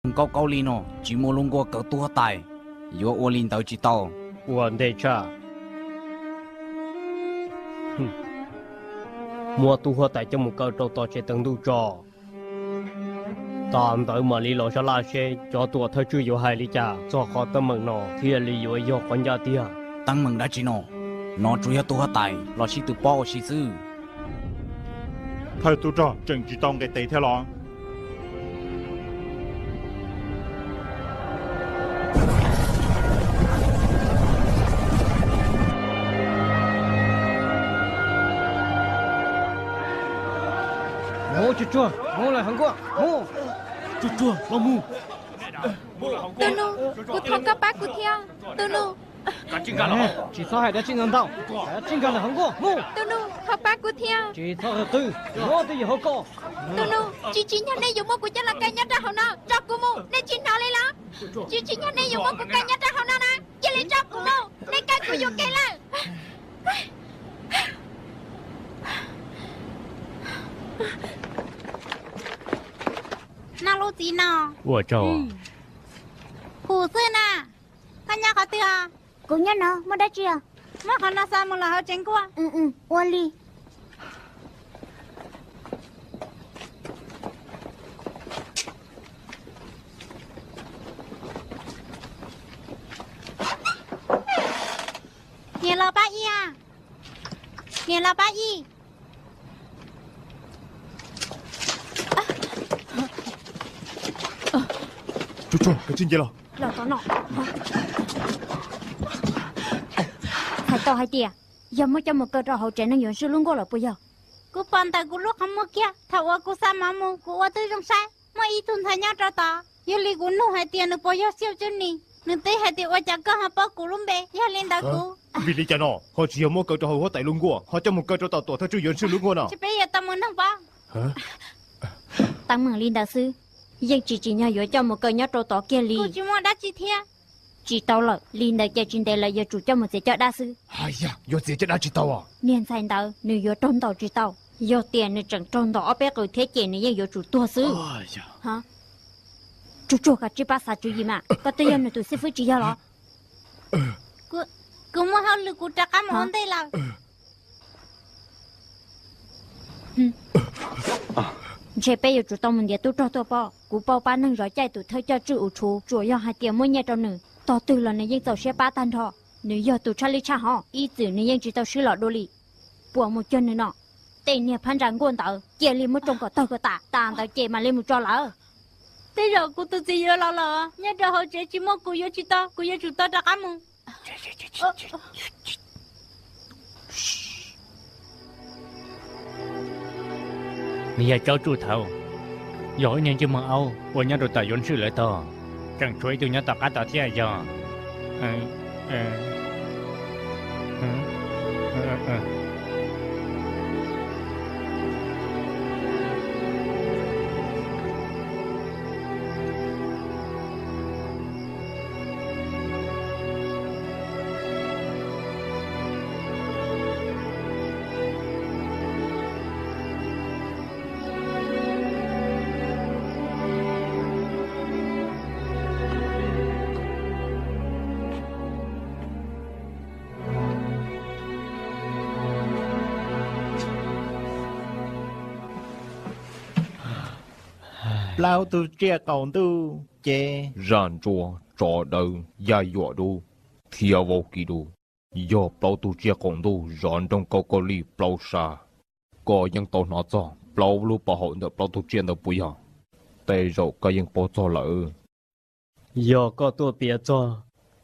Nkauj Kaub Lis no tsis muaj lub nkuaj kaw tub huab tais, yuav ua li ntawd tsis tau. Ua ntej tshaj. Muab tub huab tais coj mus kaw rau tom tsev teev ntuj tso. Tas ntawd mam li los sab laj seb cov tuam thawj tswj yuav hais li cas txog qhov teeb meem no thiaj li yuav yog qhov ncaj tiag. Teeb meem dab tsi no? No tsuas yog tub huab tais los sib tw pob ua si xwb. Thawj tub rog tseem tsis tau nqis tes thiab los? Mus, Tsuag Tsuag, mus lawm hawv nkuaj, mus. Tsuag Tsuag, los mus. Tus nus, kuv thov koj pab kuv thiab, tus nus. Tsis txhob hais dab tsi ntau ntau, hais dab tsi nkag lawm hauv nkuaj mus. Tus nus, thov pab kuv thiab. Tsis txhob qw qw, muab twj ywm hauv ko. Tus nus, tsis tsim nyog nej yuav muab kuv coj los kaw nyob rau hauv no, tso kuv mus, nej tsis hnov li los? Tsis tsim nyog nej yuav muab kuv kaw nyob rau hauv no na, cia li tso kuv mus, nej kaw kuv yuam kev lawm. Noj lub txiv no. Ua tsaug. Hu xwb na. Koj nyob qhov twg os? Kuv nyob no, muaj dab tsi os? Muab qhov no xa mus lawm hauv tsev nkuaj. Ua li. Niam los pab ib, niam los pab ib. Tsuag Tsuag, koj tsis nce los. Los tom no. Hais tau hais tias yog muab coj mus kaw rau hauv tsev neeg yuav ntswj lub nkuaj lawm puas yog? Kuv pom ntawm kuv lub qhov muag kiag, thaum uas kuv xa mov mus kuv ua twb zoo saib, muaj ib tug ntxhais nyob rau tod. Yog li kuv nug hais tias nws puas yog Xiauj Tswb Nis, nws teb hais tias ua cas koj ho paub kuv lub npe, yog li ntawd kuv. Vim li cas no ho tsis yog muab kaw rau hauv huab tais lub nkuaj, ho coj mus kaw rau tom tuam thawj tswj yuav ntswj lub nkuaj no? Tsis peb yuav tau mus noog pab. Teeb meem li ntawd xwb, yeej tsis tsim nyog yuav coj mus kaw nyob rau tod kiag li. Kuj tsis muaj dab tsi thiab. Tsis tau lawm, li ntawd ces tsis ntev lawm yuav tsum coj mus txiav caj dab xwb. Yuav txiav caj dab tsis tau. Niag ntxhais ntawd nws yuav raug ntaus tsis tau, yog tias nws tseem raug ntaus ob peb qws thiab ces nws yeej yuav tsum tuag xwb. Tsuag Tsuag, koj tsis pab xav tswv yim mas, koj twb yog nws tus xib fwb tsis yog los? Kuv muaj hauj lwm kuv rov qab mus ua ntej lawm. Ntshe peb yuav tsum tau mus ntiav tub rog tuaj pab. Kuv paub pab neeg zov caij tus thawj coj tswj U Tshuv, tsuas yog hais tias muab nyiaj rau nws, tog twg los nws yeej txaus siab pab tag nrho. Nws yog tus tshaj li tshaj hov, ib txwm nws yeej tsis tau swb los dua li. Puas mus cuag nws no? Tej niag phab ntsa nkuaj ntawd cia li muab tsoo kom tawg kom tas, tas ntawd ces mam li mus tso lawm. Tej zaum kuv tus txiv yuav los lawm, nyob rau hauv tsev tsis muaj kuv yuav tsis tau, kuv yuav tsum tau rov qab mus. Nws yog Tsaub Tsuj Thauv, yog ib niag ntsej muag aub uas nyob rau tom yuav ntswj lawv tog, tseem tshuav ib tug nyob tom qab tod thiab yog. Plaub tug tsiaj qaum ntuj ces zaj ntsuab tsov dawb yaj yuam dub thiab vaub kib dub, yog plaub tug tsiaj qaum ntuj zov nroog Kaub Kaub Lij plaub sab. Koj yeej tau hnov txog plaub lub pov haum ntawm plaub tug tsiaj ntawd puas yog? Tej zaum koj yeej paub txog lawm. Yog koj tuaj piav txog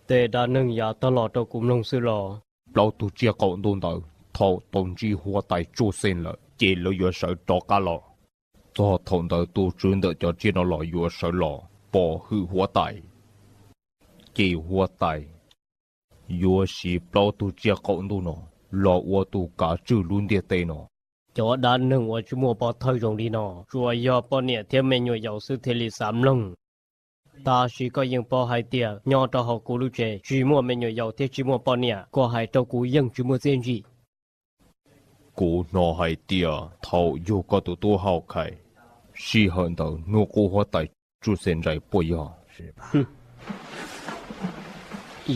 tej dab neeg yav tag los rau kuv mloog xwb los? Plaub tug tsiaj qaum ntuj ntawd thaum tau ntsib huab tais tsuj xeej lawm ces lawv yuav sawv rov qab los. Txog thaum ntawd tus tswv ntawm cov tsiaj no los yuav sawv los pov hwm huab tais, ces huab tais yuav siv plaub tug tsiaj qaum ntuj no los ua tus kav tswj lub ntiaj teb no. Cov dab neeg uas tsis muaj pov thawj zoo li no tsuas yog poj niam thiab me nyuam yaus xwb thiaj li xav mloog. Tab sis koj yeej paub hais tias nyob rau hauv kuv lub tsev tsis muaj me nyuam yaus thiab tsis muaj poj niam, koj hais rau kuv yeej tsis muaj txiaj ntsig. Kuv hnov hais tias thaum yug koj tus tub Hauj Khais, sij hawm ntawd hnub qub huab tais Tsuj Xes Nraim puas yog?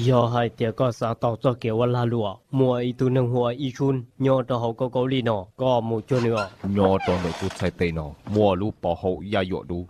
Yog hais tias koj xav tau txoj kev ua lag luam, muaj ib tug neeg hu ua Ib Tshub nyob rau hauv Kaub Kaub Lij no, koj mus cuag nws os. Nyob rau ntawm kuv txhais tes no muaj lub pov haum yaj yuam dub.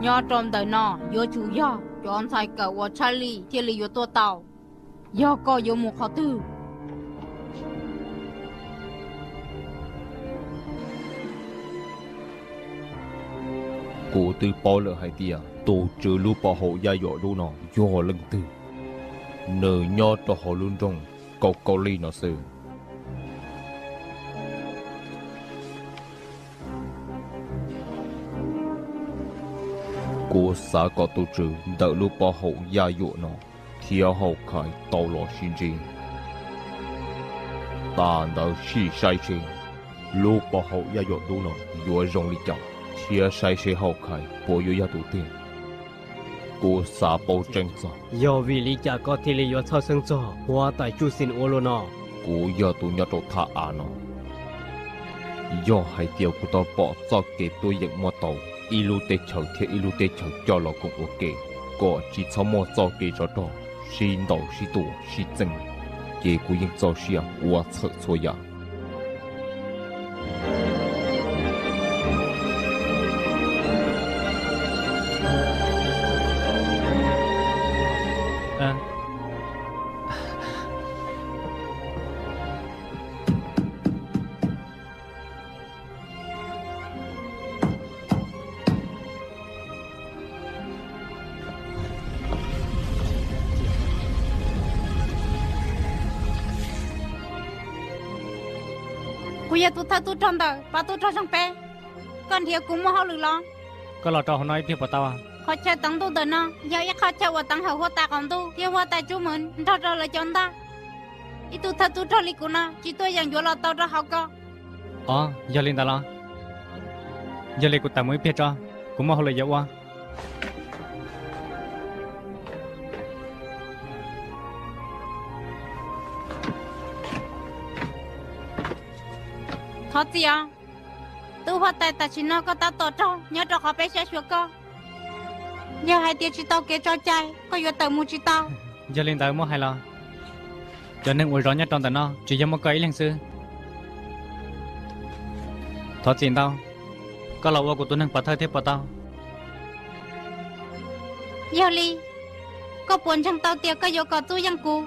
Nyob rau ntawm no yuav tsum yog cov ntxhais kawm uas tshaj lij thiaj li yuav tuaj tau. Yog koj yuav mus qhov twg? Kuv twb paub lawm hais tias tus tswv lub pov haum yaj yuam dub no yog leej twg. Nws nyob rau hauv lub nroog Kaub Kaub Lij no xwb. Kuv xav kom tus tswv ntawm lub pov haum yaj yuam no thiab Hauv Khais tau los sib ntsib. Tas ntawd sim saib seb lub pov haum yaj yuam dub no yuav zoo li cas, thiab saib seb Hauv Khais puas yuav yog tus tiag. Kuv xav paub tseeb txog. Yog vim li cas koj thiaj li yuav txhawj xeeb txog huab tais Tsuj Xes ua luaj no? Kuv yog tus nyob rau thaj av no. Yog hais tias kuv tau pom txoj kev tuaj yeem muab tau ib lub teb chaws thiab ib lub teb chaws coj los koom ua ke, kom tsis txhob muaj txoj kev tsov rog sib ntaus sib tua sib txeeb, ces kuv yeej txaus siab ua txhawm txhua yam. Kuv yog tus thawj tub rog ntawm pab tub rog Zeeg Peb. Koj nrhiav kuv muaj hauj lwm los? Koj los rau hauv no ib pliag puas tau? Qhov chaw teev ntuj ntawm no yog ib qhov chaw uas teev hawm huab tais qaum ntuj thiab huab tais Tsub Mws nrog rau lawv cov ntaj. Ib tug thawj tub rog li kuv no tsis tuaj yeem yuav los tau rau hauv ko. Os, yog li ntawd los? Yog li kuv tawm mus ib pliag tso, kuv muaj hauj lwm yuav ua. Thov txim os. Tub huab tais, tam sim no koj tab tom raug nyob rau qhov peb saib xyuas koj. Yog hais tias tsis tau kev tso cai, koj yuav tawm mus tsis tau. Yog li ntawd muab hais los, cov neeg uas zov nyob rau ntawm no tsis yog muaj koj ib leeg xwb. Thov txim ntau, koj los ua kuv tus neeg pov thawj thiab puas tau? Yog li, koj puas ntseeg tau tias koj yuav kom txuj yeej kuv?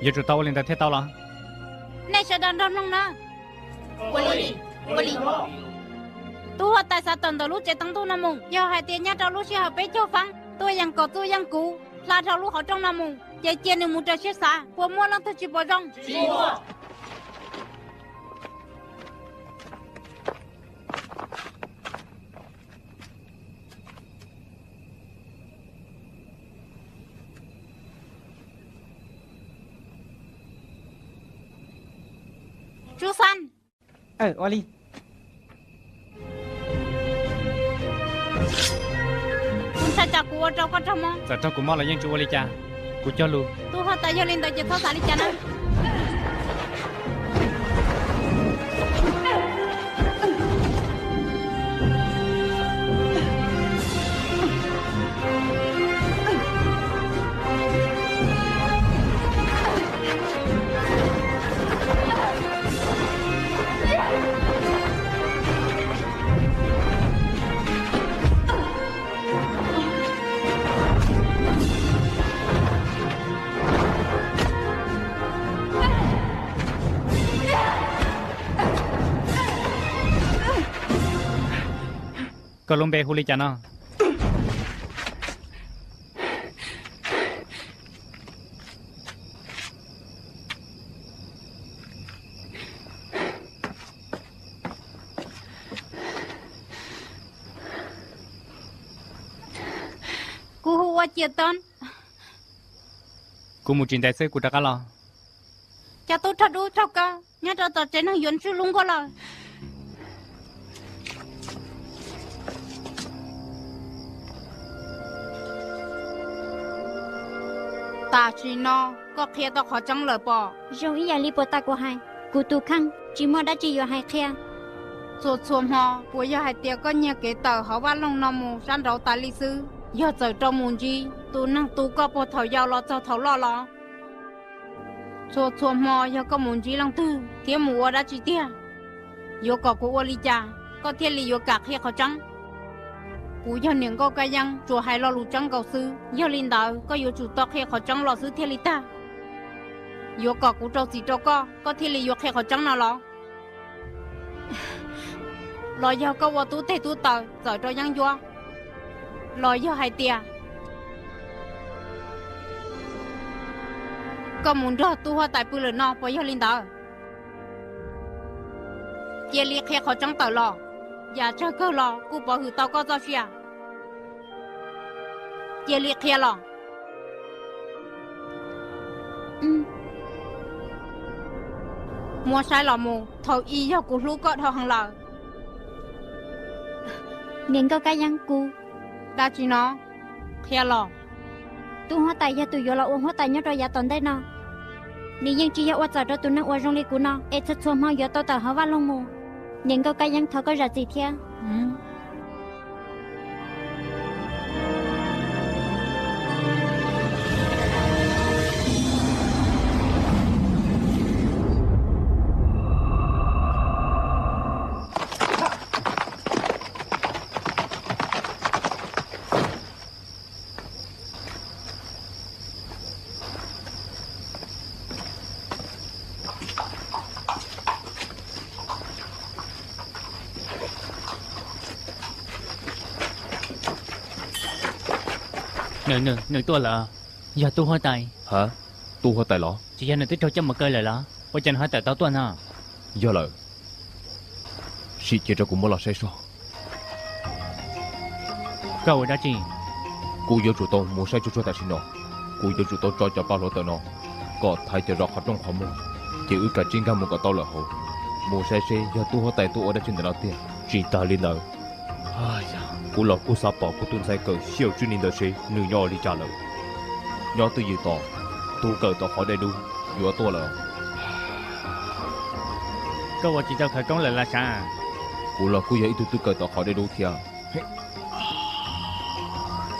Yuav tsum tau ua li ntawd thiaj tau los? Nej sawv daws nrog mloog na. Ua li, ua li. Tub huab tais xav tawm ntawm lub tsev teev ntuj no mus, yog hais tias nyob rau lub sij hawm peb caug feeb tuaj yeem kom txuj yeej kuv hla dhau lub hauv rooj no mus, ces cia nws mus raws siab xav, puas muaj leej twg tsis pom zoo? Tsub Xab, ua li. Kuv ntshai tsam kuv ua rau koj raug mob. Txawm raug kuv mob los yeej tsis ua li cas, kuv cog lus. Tub huab tais, yog li ntawd ces txhob xav li cas na. Koj lub npe hu li cas no? Kuv hu ua Cia tod. Kuv mus tsis ntev xwb kuv rov qab los. Cov tub rog dub rog kaw nyob rau tom tsev neeg yuav ntswj lub nkuaj lawm. Tam sim no koj qhia tau qhov tseeb lawm pob? Zoo ib yam li puas tas kuv hais, kuv tus kheej tsis muaj dab tsi yuav hais qhia. Txhua txhua hmo puas yog hais tias koj nyiag kev tawm hauv vaj loog no mus sab nraud tas li xwb? Yog txawm rau mus ntsib tus neeg tu koj puag thaum yau los txog thaum loj los? Txhua txhua hmo yog koj mus ntsib leej twg thiab mus ua dab tsi tiag? Yuav kom kuv ua li cas koj thiaj li yuav kam qhia qhov tseeb? Kuv yog niam nkauj kab yeeb tsuas hais lo lus tseeb nkaus xwb, yog li ntawd koj yuav tsum tau qhia qhov tseeb los xwb thiaj li tag. Yuav kom kuv rau txim rau koj, koj thiaj li yuav qhia qhov tseeb no los? Los yog koj ua tub teg tub taw txawm rau yeeb ncuab? Los yog hais tias koj mus nrog tub huab tais pw lawm no puas yog li ntawd? Cia li qhia qhov tseeb tawm los, yam tsawg kawg los kuj pov hwm tau koj txoj sia. Cia li qhia los. Muab saib los mus, thaum ub yog kuv hlub koj dhau heev lawm. Niam nkauj kab yeeb, kuv... Dab tsi no? Qhia los. Tub huab tais yog tus yuav los ua huab tais nyob rau yav tom ntej no. Nws yeej tsis yog ua txawm rau tus neeg uas zoo li kuv no es txhua txhua hmo yuav tau tawm hauv vaj loog mus. Niam nkauj kab yeeb, thov koj zam txim thiab. Nws, nws tuaj lawm. Yog tub huab tais. Ha, tub huab tais los? Tsis yog nws twb raug coj mus kaw lawm los? Ua cas nws ho tawm tau tuaj no? Yog lawm. Sim cia rau kuv muab los saib soj. Koj ua dab tsi? Kuv yuav tsum tau mus saib tsuag tsuag tam sim no. Kuv yuav tsum tau tso cov paj hluav taws no kom thaiv cov zov qhov rooj qhov muag, ces wb kav tsij nkag mus kom tau lawm hauv. Mus saib seb yog tub huab tais tuaj ua dab tsi ntawm no tiag. Tsis tas li ntawd, kuv los kuj xav pom kuv tus ntxhais kawm xyaum tswb ni ntawd seb nws nyob ua li cas lawm. Nyob twj ywm tos, tub kawm tau qhov dej dub yuav tuaj lawm. Koj ua tsis tau khawv koob lawm los sav? Kuv los kuj yog ib tug tub kawm tau qhov dej dub thiab.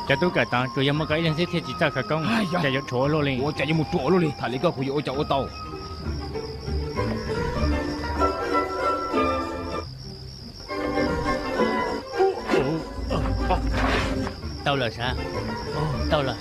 Cov tub kawm tod tsuas yog muaj koj ib leeg xwb thiaj tsis txawj khawv koob, cas yuav ruam ua luaj li. Ua cas yuav mus ruam ua luaj li, tham li koj kuv yuav ua cas ua tau. Tau lawm sav, tau lawm.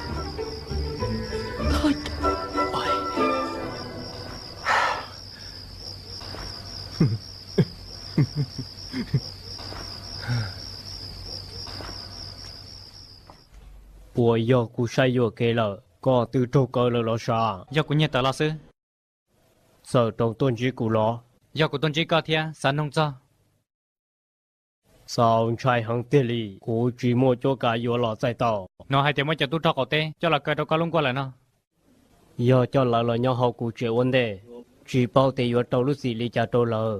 Puas yog kuv saib yuam kev lawm, koj twb raug kaw lawm los sav? Yog kuv nyiag tawm los xwb. Txawm rau tuaj ntsib kuv los? Yog kuv tuaj ntsib koj thiab xav noog txog. Xav ntshai heev tiag li, kuv tsis muaj cuab kav yuav los txais tau. Hnov hais tias muaj cov tub rog qaum teb coj los kaw rau koj lub nkuaj lawm no. Yog coj lawv los nyob hauv kuv tsev ua ntej, tsis paub tias yuav rau lub txim li cas rau lawv.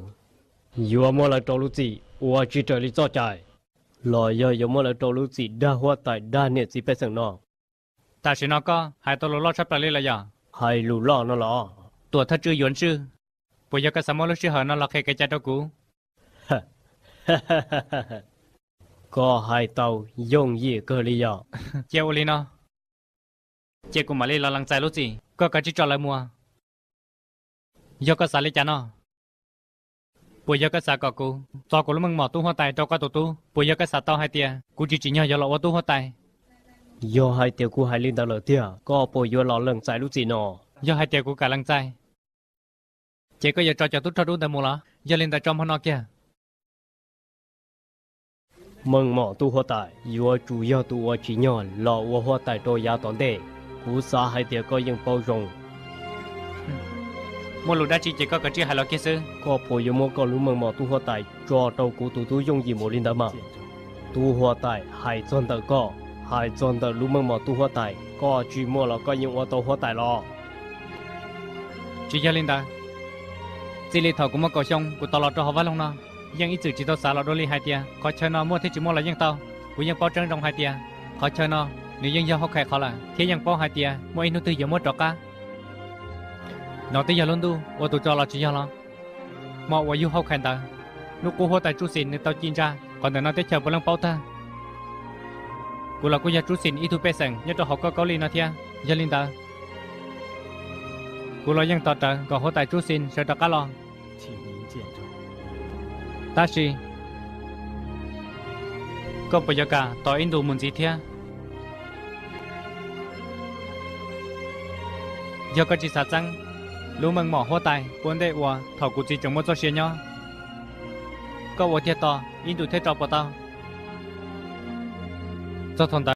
Yuav muab lawv rau lub txim ua tsis raws li txoj cai, los yog yuav muab lawv rau lub txim dag huab tais dag niam txiv pej xeem no? Tam sim no koj hais tau lus loj tshaj plaws li los yog? Hais lus loj no los? Tuam thawj tswj yuav ntswj, puas yog koj xav muab lub sij hawm no los qhia kev cai rau kuv? Koj hais tau yooj yim kawg li yog? Cia ua li no, cia kuv mam li los lees txais lub txim, koj kav tsij tso lawv mus. Yog koj xav li cas no? Puas yog koj xav kom kuv txo kuv lub meej mom tub huab tais rau koj tus tub? Puas yog koj xav tau hais tias kuv tsis tsim nyog yuav los ua tub huab tais? Yog hais tias kuv hais li ntawd lawm tiag, koj puas yuav los lees txais lub txim no? Yog hais tias kuv kam lees txais, ces koj yuav tso cov tub rog dub ntawd mus los? Yog li ntawd tso hmo no kiag. Meej mom tub huab tais yuav tsum yog tus uas tsim nyog los ua huab tais rau yav tom ntej. Kuv xav hais tias koj yeej paub zoo. Muaj lus dab tsi ces koj kav tsij hais los kiag xwb. Koj puas yuav muab koj lub meej mom tub huab tais tso rau kuv tus tub yooj yim mus li ntawd mas? Tub huab tais hais txog ntawm koj, Hais txog ntawm lub meej mom tub huab tais, koj tsis muaj los koj yeej ua tau huab tais los? Tsis yog li ntawd. Txij li thaum kuv muaj kaum xyoo kuv tau los rau hauv Vaj Loog no, yeej ib txwm tsis tau xav los dua li hais tias qhov chaw no muaj thiab tsis muaj los yeej tau. Kuv yeej paub tseeb zoo hais tias qhov chaw no nws yeej yog Hauj Khais qhov lawm thiab yeej paub hais tias muaj ib hnub twg yuav muab rov qab. No twb yog lub ntuj ua tus tso los tsis yog los? Hmo uas yug Hauj Khais ntawd, lub qub huab tais Tsub Xis nws tau ci ntsa, qhov ntawm no teb chaws puav leej paub tag. Kuv los kuj yog Tsub Xis ib tug pej xeem nyob rau hauv Kauj Kaub Lis no thiab. Yog li ntawd, kuv los yeej tos rawv kom huab tais Tsub Xis sawv rov qab los. Tab sis koj puas yuav kam tos ib ntus mus ntxiv thiab? Yog koj tsis xav txeeb lub meej mom huab tais ua ntej uas thaum kuv txiv tseem muaj txoj sia nyob, koj ua tiag tos ib ntus thiab tso puas tau? Txog thaum ntawd